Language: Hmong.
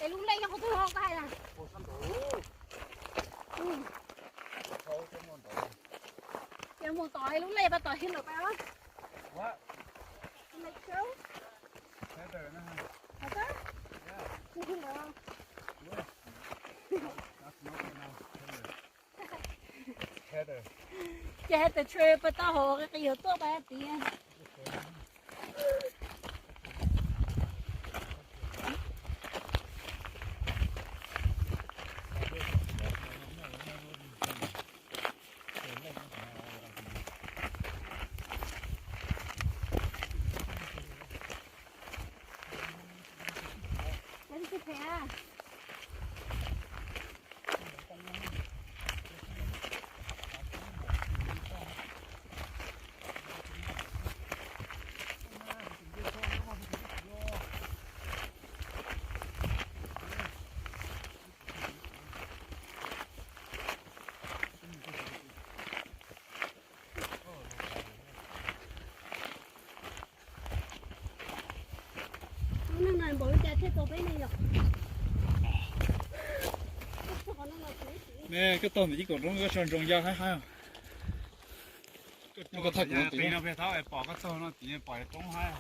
Es lub lej yog qhov twg ho koj hais na? Ces mus tom lub lej pas tom his ntawm pas. Ces hais tias tsuas pas tau hauv qis yuav tuaj pas tid. Lub neej no npaum li cas thiaj tau peb neeg yom? Ne, koj taug ntawm ib kaum roob koj tso ntsoov ya haib haib. Koj thaij kuv no tid. Pom koj taug no tid pom roob haib.